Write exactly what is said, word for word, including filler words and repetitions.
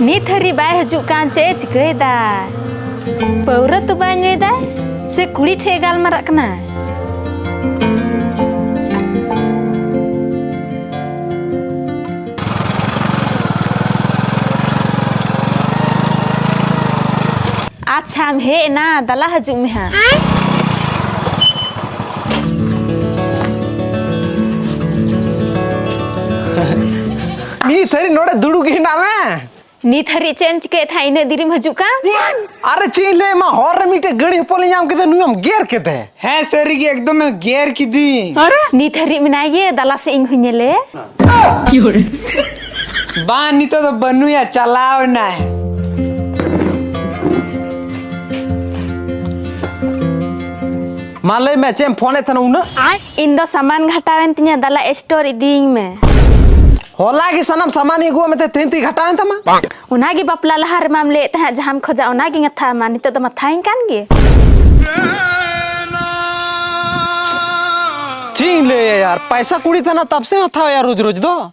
ᱱᱤᱛ ᱦᱟᱹᱨᱤᱡ ᱵᱟᱭ ᱦᱤᱡᱩᱜ ᱠᱟᱱ, ᱪᱮᱫ ᱮ ᱪᱤᱠᱟᱹᱭᱮᱫᱟ? ᱯᱟᱹᱣᱨᱟᱹ ᱛᱚ ᱵᱟᱭ ᱧᱩᱭᱮᱫᱟᱭ, ᱥᱮ ᱠᱩᱲᱤ ᱴᱷᱮᱡ ᱮ ᱜᱟᱞᱢᱟᱨᱟᱜ ᱠᱟᱱᱟ? ᱟᱪᱪᱷᱟᱢ ᱦᱮᱡ ᱮᱱᱟ, ᱫᱟᱞᱟ ᱦᱤᱡᱩᱜ ᱢᱮ ᱦᱟᱸᱜ᱾ ᱱᱤᱛ ᱦᱟᱹᱨᱤᱡ ᱱᱚᱰᱮ ᱫᱩᱲᱩᱵ ᱜᱮ ᱦᱮᱱᱟᱜ ᱢᱮ? ᱱᱤᱛ ᱦᱟᱹᱨᱤᱡ ᱪᱮᱫ ᱮᱢ ᱪᱤᱠᱟᱹᱭᱮᱫ ᱛᱟᱦᱮᱸᱫ, ᱤᱱᱟᱹᱜ ᱫᱤᱨᱤᱢ ᱦᱤᱡᱩᱜ ᱠᱟᱱ? ᱟᱨᱮ ᱪᱮᱫ ᱤᱧ ᱞᱟᱹᱭ ᱟᱢᱟ, ᱦᱚᱨ ᱨᱮ ᱢᱤᱫᱴᱮᱡ ᱜᱟᱹᱲᱤ ᱦᱚᱯᱚᱱ ᱞᱮ ᱧᱟᱢ ᱠᱮᱫᱮ, ᱱᱩᱭ ᱢᱟᱢ ᱜᱮᱨ ᱠᱮᱫᱮ᱾ ᱦᱮᱸ ᱥᱟᱹᱨᱤ ᱜᱮ, ᱮᱠᱫᱚᱢ ᱮ ᱜᱮᱨ ᱠᱤᱫᱤᱧ᱾ ᱱᱤᱛ ᱦᱟᱹᱨᱤᱡ ᱢᱮᱱᱟᱭ ᱜᱮ, ᱫᱟᱞᱟ ᱥᱮ ᱤᱧ ᱦᱚᱸᱧ ᱧᱮᱞᱮ᱾ ᱵᱟᱝ, ᱱᱤᱛᱚᱜ ᱫᱚ ᱵᱟᱹᱱᱩᱭᱟ, ᱪᱟᱞᱟᱣ ᱮᱱᱟᱭ᱾ ᱢᱟ ᱞᱟᱹᱭ ᱢᱮ, ᱪᱮᱫ ᱮᱢ ᱯᱷᱳᱱᱮᱫ ᱛᱟᱦᱮᱱᱟ ᱩᱱᱟᱹᱜ? ᱤᱧ ᱫᱚ ᱥᱟᱢᱟᱱ ᱜᱷᱟᱴᱟᱣᱮᱱ ᱛᱤᱧᱟᱹ, ᱫᱟᱞᱟ ᱥᱴᱳᱨ ᱤᱫᱤᱭᱤᱧ ᱢᱮ᱾ ᱦᱚᱞᱟ ᱜᱮ ᱥᱟᱱᱟᱢ ᱥᱟᱢᱟᱱ ᱤᱧ ᱟᱹᱜᱩᱣᱟᱜ ᱢᱮᱛᱮ ᱛᱮᱦᱮᱧ ᱛᱮᱜᱮ ᱜᱷᱟᱴᱟᱣᱮᱱ ᱛᱟᱢᱟ? ᱚᱱᱟᱜᱮ ᱵᱟᱯᱞᱟ ᱞᱟᱦᱟ ᱨᱮᱢᱟᱢ ᱞᱟᱹᱭᱮᱫ ᱛᱟᱦᱮᱸᱫ, ᱡᱟᱦᱟᱸᱢ ᱠᱷᱚᱡᱟ ᱚᱱᱟᱜᱤᱧ ᱦᱟᱛᱟᱣ ᱟᱢᱟ, ᱱᱤᱛᱚᱜ ᱫᱚ ᱢᱟᱛᱷᱟᱭᱮᱱ ᱠᱟᱱ ᱜᱮ᱾ ᱪᱮᱫ ᱤᱧ ᱞᱟᱹᱭᱟ ᱭᱟᱨ, ᱯᱟᱭᱥᱟ ᱠᱩᱲᱤ ᱛᱟᱦᱮᱱᱟ ᱛᱟᱵ ᱥᱮ ᱦᱟᱛᱟᱣ ᱭᱟ ᱨᱳᱡᱽ ᱨᱳᱡᱽ ᱫᱚ᱾